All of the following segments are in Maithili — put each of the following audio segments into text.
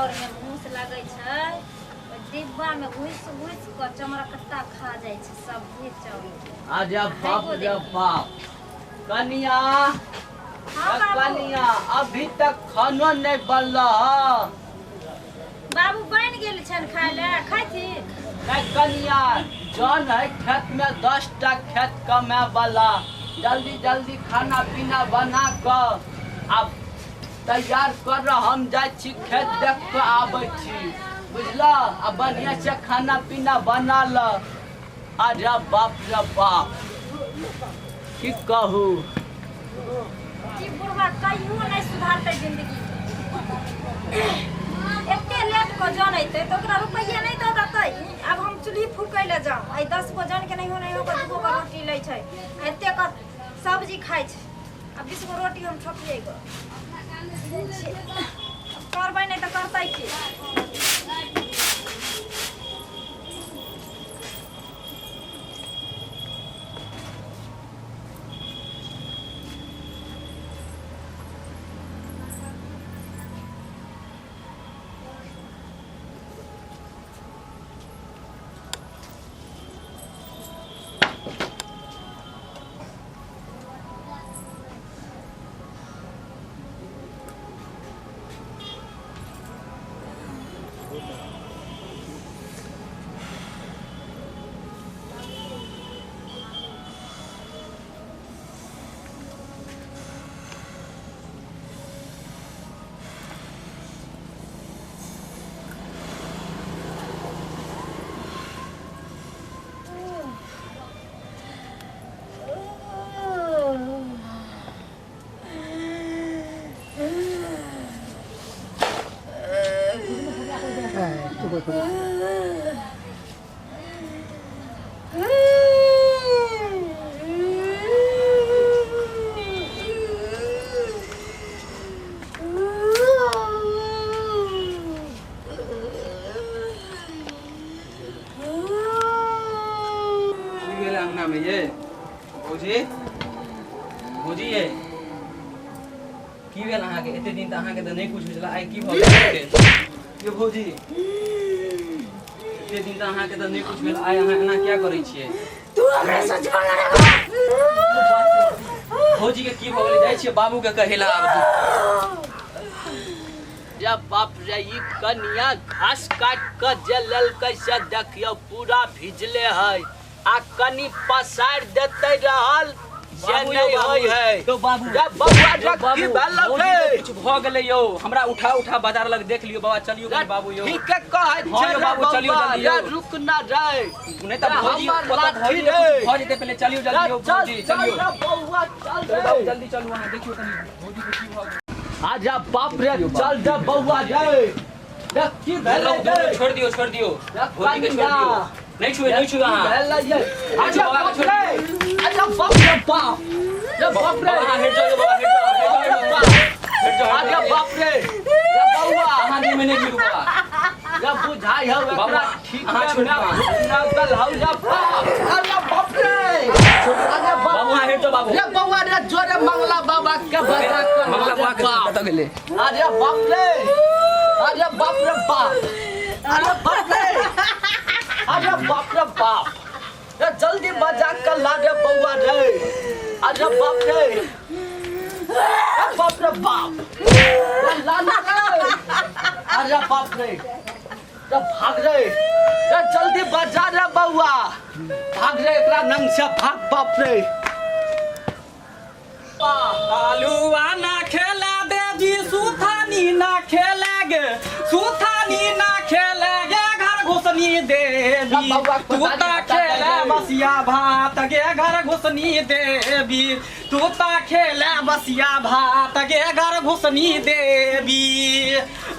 चाउर में घूस लगै छै, ओहि डिब्बा में घुसि घुसि कऽ चमरकट्टा खा जाइ छै सभे चाउर। अरे बाप रे बाप, कनिया। हाँ बाबू। कनिया, अभी तक खानो नहीं बनल ह। बाबू, बनि गेल छनि, खाय लए खाइ छी। नहीं कनिया, जन है खेत में 10 टा खेत कमाए वाला। जल्दी जल्दी खाना पीना बना कऽ आब तैयार कर, हम जाइ छी खेत देख कऽ आबै छी, बुझल? आ बढ़िया से खाना पीना बना ल। अरे बाप रे बाप, की कहू। ई बुढ़वा कहियो नहि सुधारतै जिंदगी। एते लेट कऽ जन अयतै तऽ ओकरा रुपैआ नहि दऽ देतै। आब हम चूल्ही फूकै लए जाउ। आइ 10 गो जनके नहि हो नहि हो कऽ दूगो के रोटी लै छै, एते कऽ सब्जी खाइ छै, आ 20 गो रोटी हम ठोकिए गऽ करबै, नहि तऽ करतै की? की भेल अंगना में ये भौजी? भौजी ये, की भेल अहाँके? एते दिन तऽ अहाँके तऽ नहि कुछ बुझला, आइ की भऽ गेल अहाँके ये भौजी? एते दिन तऽ अहाँके तऽ नहि कुछ भेल, आइ अहाँ एना किया करै छियै? तू हमरा सोचबा लगा। भौजी के की भऽ गेलै? जाइ छियै बाबू के कहै लए आब। रे बाप रे, ई कनिया घास काट कऽ जे लेलकै से देखियौ, पूरा भिजले है, आ कनि पसारि देते रहल से बाबू यौ, नहि बाबू, होइ है। यौ बाबू। रे बौआ, यौ रे बाबू, की भेल भौजी के रे? कुछ भऽ गेलै यौ। हमरा उठा उठा बाजार लग देख लियौ बाबा, चलियौ कनि बाबू यौ। ठीके कहै हँ छै यौ रे बाबू, चलियौ बौआ, जल्दी यौ। रे रुक ना रे। नहि तऽ रे भौजी हमर ओतऽ लाठी भौजी के रे। कुछ भऽ जेतै, पहिले चलियौ जल्दी यौ। चल भौजी चल चलियौ। रे बौआ, चल चलू बाबू रे। जल्दी चलू, अहाँ देखियौ कनि भौजी के की भऽ गेल। आजा बाप रे, चल रे बौआ रे, देख की भेलै रे। छोड़ दियौ, छोड़ दियौ। रे भौजी के छोड़ कनिया। दियौ, नहि छुए, नहि छुए अहाँ। भेलै ये? आजा बाबा बाप के रे, आजा बाप रे बाप रे, बाप रे। बाबा, अहाँ हटि जाउ यौ, बाबा हटि जाउ, हटि जाउ, हटि जाउ, हटि आजा जाउ। बाप रे रे बौआ। अहाँ मुँह में नहि गिरू बाबा। रे बुझाइ हौ एकरा बाबा, ठीक अहाँ छोड़ दियौ अहाँ। लगल हौ रे बाप, अरे बाप रे, अरे बाप। बाबू, अहाँ हटि जाउ बाबू। रे बौआ रे, जोरे मंगला बाबा के बजा कर। मंगला बाबा के बाप। कतऽ गेलै? अरे बाप रे, अरे बाप रे बाप, अरे बाप रे, अरे बाप रे बाप रे, जल्दी बजा कर ला रे बौआ रे। अरे बाप रे, अरे बाप रे बाप रे, ला ना रे। अरे बाप रे रे, भाग रे रे, जल्दी बजा रे बौआ, भाग रे एकरा नंग से, भाग बाप रे बाप। आलुआ ना खेला देवी, सुथानी ना खेला गे, सुथानी ना खेला गे, घर घुसनी देवी। बौआ, तू ता खेला बसिया भात गे, घर घुसनी देवी। तू ता खेला बसिया भात गे, घर घुसनी देवी।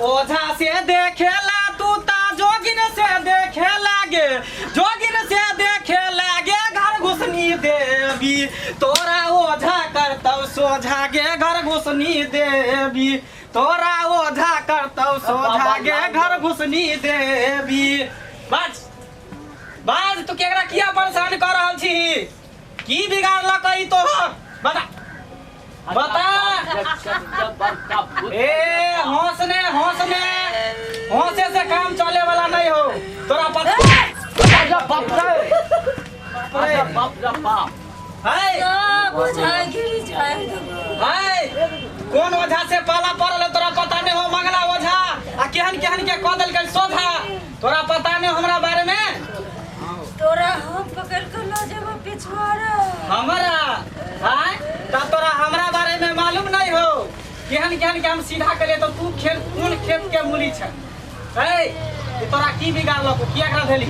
ओझा से देखेला तू ता, जोगिन से देखेला गे, जोगिन से देखेला गे, घर घुसनी देवी। तोरा ओझा करतौ सोझा गे, घर घुसनी देवी। तोरा ओझा करतौ सोझा गे, घर घुसनी देवी। बाज बाज, तू केकरा किया परेशान कर रहल छी? की बिगाड़लक ई तोहर? बता, बता। रे कते बड़का भूत। ए हंसने हंसने, हंसे से काम चले वाला नहीं हो तोरा पता। अरे बाप रे, अरे बाप रे बाप। है सब बुझाइ गिरी जाय देबो। है कोन ओझा से पाला पड़ल है तोरा पता नहीं हो? मंगला ओझा आ केहन केहन के कह देलकै सोझा, तोरा पता नहीं हमरा बारे में? तोरा हम पकड़ के ल जेबो पिछवाड़ा। हमरा आय तब तोरा हमरा बारे में मालूम नहीं हो? केहन केहन के हम सीधा करिए तो तू खेत कोन खेत के मूली छ? ए ई तोरा की बिगाड़लको? किया एकरा भेली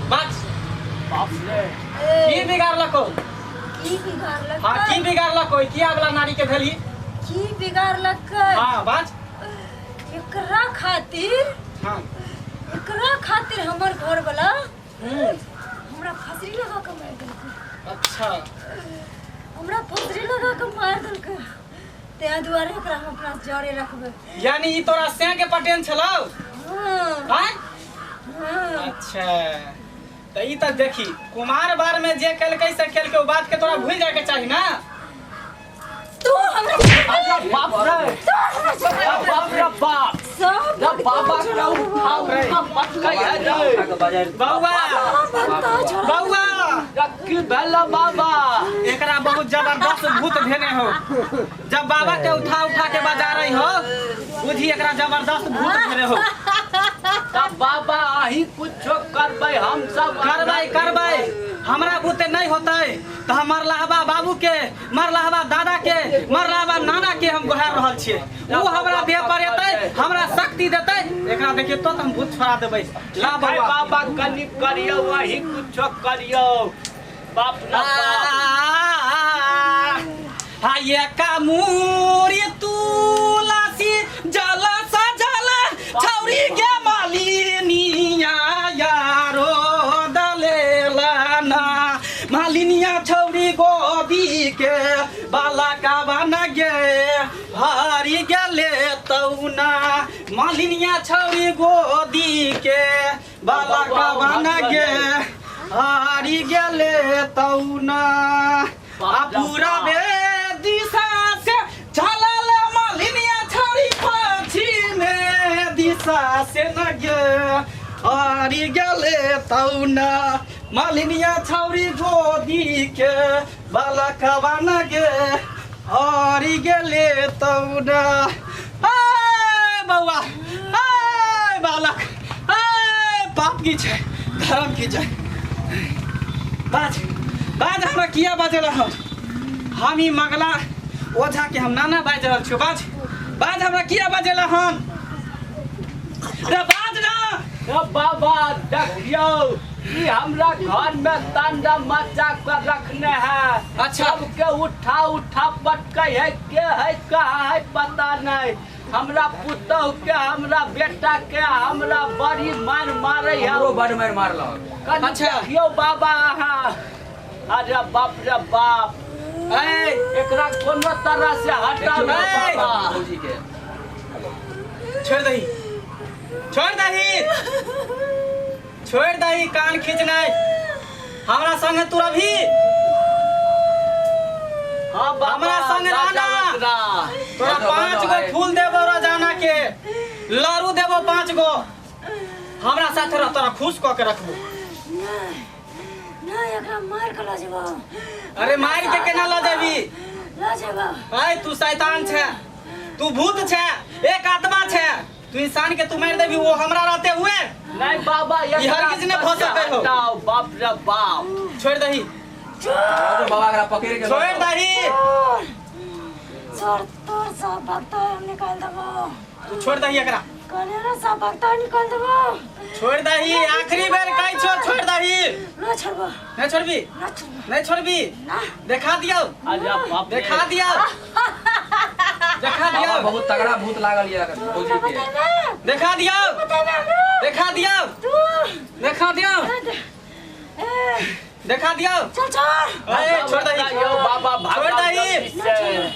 बात? बाप रे, की बिगाड़लको? की बिगाड़लक? हाँ, की बिगाड़लको? किया वाला नारी के भेली? की बिगाड़लक? हाँ बात। एकरा खातिर, हाँ एकरा खातिर हमर घर वाला हमरा फसरी लगा के मार देलकै। अच्छा, हमरा फसरी लगा के मार देलकै, ताहि दुआरे एकरा हम अपना जरे रखबै। यानी ई तोरा से के पटेन छलौ? हाँ। आय? हाँ। अच्छा, त ई त देखी कुमार बार में जे केलकै से केलकै, ओ बात के तोरा भूल जाए के चाही ना। तू हमरा अरे बाप रे, अरे बाप रे बाप। सब रे बाबा के उठा उठा पटकै है रे। बौआ, बौआ, की भेल बाबा? एकरा बहुत जबरदस्त भूत भेने हो। जब बाबा के उठा उठा के बजा रही हो, बुझी एकरा जबरदस्त भूत भेने हो। तब बाबा अही कुछो करबै, हम सब करबै करबै, हमरा बुते नहीं होतै तऽ हम मरलाहबा बाबू के, मरलाहबा दादा के, मरलाहबा नाना के हम गोहार रहल छियै। ओ हमरा देह पर एतै, हमरा शक्ति देतै, एकरा देखिए तो हम भूत छोड़ा देबै। ला बौआ। बाबा कनि करियौ, अही कुछो करियौ। बाप रे बाप। हाय कामूरी तुलसी जल सजल छौरी गे मालिनिया यारो दलेला ना, मालिनिया छौरी गोदी के बालका बन गे भारी गेले तौना, मालिनिया छौरी गोदी के बालका बन गे हारी गेले तौना। आ पूरा बे दिशा से चलल मालिनिया छौरी पश्चिमे दिशा से न गे हारी गेले तौना, मालिनिया छौरी गोदी के बालकवा न गे हारी गेले तौना। ए बौआ, ए बालक, ए पाप की छै धर्म की छै। बाज बाज, हमरा किया बाजल हम? हम ई मंगला ओझा के हम नाना बाजि रहल छियौ। बाज बाज, हमरा किया बाजल हन रे? बाज ना। रे बाबा देखियौ, ई हमरा घर में तांडव मचा कर रखने है। अच्छा। सबके उठा उठा पटकै है, के है कहाँ है पता नहीं। हमरा पुतहु के, हमरा बेटा के, हमरा बड़ी मार मारे है। हमरो बड मारि मारलक। कनि अच्छा। देखियौ बाबा अहाँ। अरे बाप रे बाप, ए एकरा कोनो तरह से हटाउ ना ए! बाबा। भौजी के छोड़ दही, छोड़ दही, छोड़ दही, कान खींचनाइ। हमरा संगे तू रभी। हाँ बाबा, हमरा संग रहना। राजा बकरा। तोरा बनो, 5 बनो, गो आए। फूल देबो, रोजाना के लड़ू देबो 5 गो। हमरा साथे रह, तोरा खुश कऽ के रखबो। नहीं नहीं, एकरा मार के ल जेबो। अरे मार के केना लऽ जेबी? ल जेबो। ऐ तू शैतान छै, तू भूत छै, एक आत्मा छै, तू इंसान के तू मार देबी वो हमरा रहते हुए? नहीं बाबा, ई हरगिज नहि भऽ सकै हो। हटाउ बाप रे बाप। छोड़ दही। तो बाबा एकरा पकड़ के छोड़ दही। छोड़, तोर सब भक्ता हम निकाल देबो। तू छोड़ दही एकरा। कहले ना सब भक्ता निकाल देबो। छोड़ दही, आखिरी बेर कहै छौ, छोड़ दही। ना छोड़बो। नहीं छोड़बी? ना छोड़बो। नहीं छोड़बी? ना। देखा दियौ। अरे बाप रे। देखा दियौ, देखा बाबा दियौ। बहुत तगड़ा भूत लागल ये भौजी के। बतेबे, देखा दियौ, बतेबे हमरा। देखा दियौ। तू देखा दियौ, ए देखा दियौ। चल छोड़। ए छोड़ दही। यौ बाबा, भाग छोड़ दही।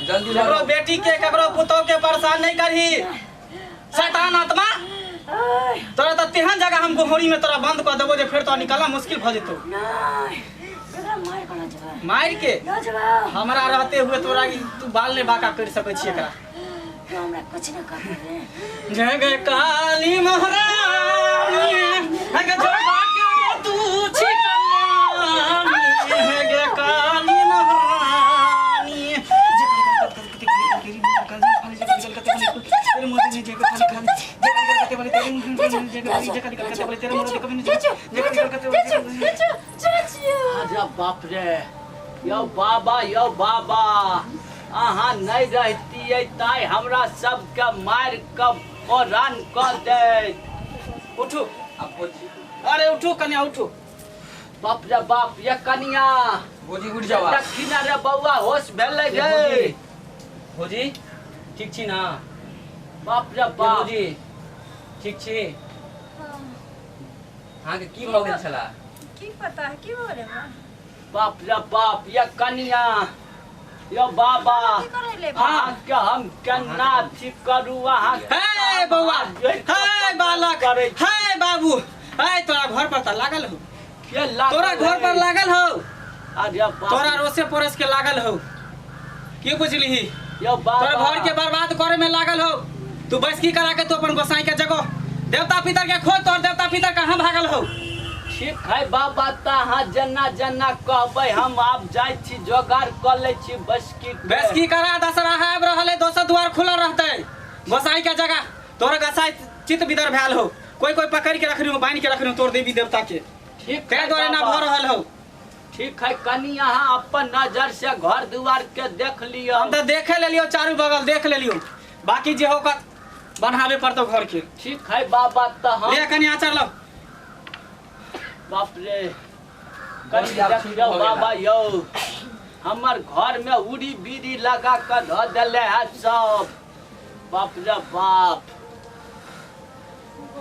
जल्दी ककरो लड़ो। बेटी के, ककरो पुतोह के परेशान नहीं करही शैतान आत्मा। ओए, तोरा तऽ तेहन जगह हम गोहरी में तोरा बंद कऽ देबो जे फेर तोरा निकलना मुश्किल भऽ जेतौ। नहीं, एकरा मार के ल जेबो। मारि के लऽ जेबौ। हमरा रहते हुए तोरा ई तू बाल नहि बाका करि सकै छी एकरा। तू हमरा कुछ नहि कर रे। जय गे काली महारानी, हे गे जोगा के तू छी कल्याणी, हे गे काली महारानी। अरे बाप रे, यौ बाबा, यौ बाबा, अहाँ नहि रहतियै ताहि हमरा सबके मारि कऽ ओरान कऽ दैत। उठू। आब भौजी। अरे उठू कन्या, उठू। बाप रे बाप, ये कनिया। भौजी उठि जाउ आब। देखी ना रे बौआ, होश भेलै रे। भौजी, भौजी ठीक छी ना? बाप रे ये बाप। भौजी ठीक छी? अहाँके की भऽ गेल छला? की पता है की बोले बा? बाप रे बाप, ये कनिया, यो बाबा, की करै ले? अहाँके हम केना ठीक करू अहाँ? हे बौआ, हे बालक, करै छी। हे बाबू, हे तोरा घर पर तऽ लागल हो। के लागल तोरा घर पर है? लागल हो। अरे बाप तोरा रोसे पोरस के लागल हो, की बुझलिही? यो बाबा, तोरा घर के बर्बाद करे में लागल हो। तू बस की करा के तू अपन गोसाई के जगह देवता पितर के खोज, तोर देवता पितर कहाँ भागल हो? ठीक है बाबा, तऽ अहाँ जेना जेना कहबै हम आब जाइ छी, जोगाड़ कऽ लै छी बसकी के। बस की करा, दसरा आबि रहल है, दोसर द्वार खुलल रहतै गोसाई के जगह। तोरा गोसाई चित्त बिदर भेल हो, कोई कोई पकड़ के रखनी हो, बांध के रखनी हो तोर देवी देवता के। ठीक ताहि है दुआरे ना बाबा। भऽ रहल हो। ठीक है कनी, अहाँ अपन नजर से घर दुआर के देख लियौ। हम तऽ देखे लेलियौ, चारू बगल देख लेलियौ, बाकी जे हो ओकर बनाबे पड़तौ घर के। ठीक है बाबा, तऽ हम ले कनी आचार लाउ। बाप रे, कनी बस आब ठीक देखियौ भऽ गेला। बाबा यौ, हमर घर में उड़ी बीड़ी लगा कऽ धऽ देले है सब। बाप रे बाप।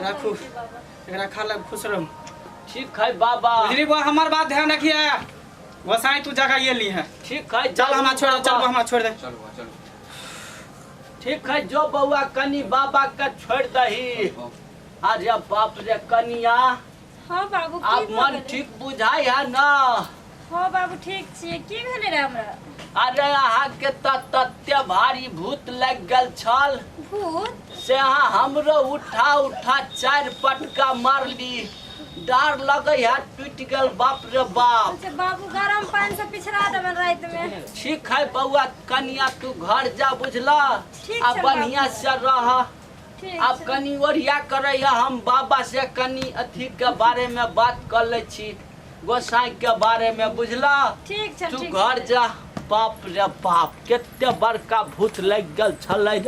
राखू एकरा, खा ले, खुश रहू। ठीक है बाबा। बुझली बौआ, हमर बात ध्यान रखिए, गोसाई तू जगह ये ली है। ठीक है। चल हमरा छोड़ दे, चल बौआ, हमरा छोड़ दे। चलू बौआ, चलू। ठीक है, जो बौआ, कनी बाबा के छोड़ दही। अरे बाप रे, कनिया। हाँ बाबू, की आब भऽ मन गेलै? ठीक बुझाइ है ना? हाँ बाबू, ठीक छियै। की भेलै रे हमरा? अरे अहाँके तऽ तते भारी भूत लागि गेल छल। भूत? से अहाँ हमरो उठा उठा 4 पटका मारली, डार लगै है टूटि गेल। बाप रे बाप। अच्छा बाबू, गरम पानि से पिछड़ा देबन राति में। ठीक है बौआ, कनिया तू घर जा, बुझला? ठीक आ छै बढ़िया बाबू। से रह। ठीक आब छै। कनी ओरिया करे, हम बाबा से कनी अथी के बारे में बात कर लै छी, गोसाई के बारे में, बुझला? ठीक छै। तू ठीक घर छै। जा। बाप रे बाप, कते बड़का भूत लागि गेल छलै।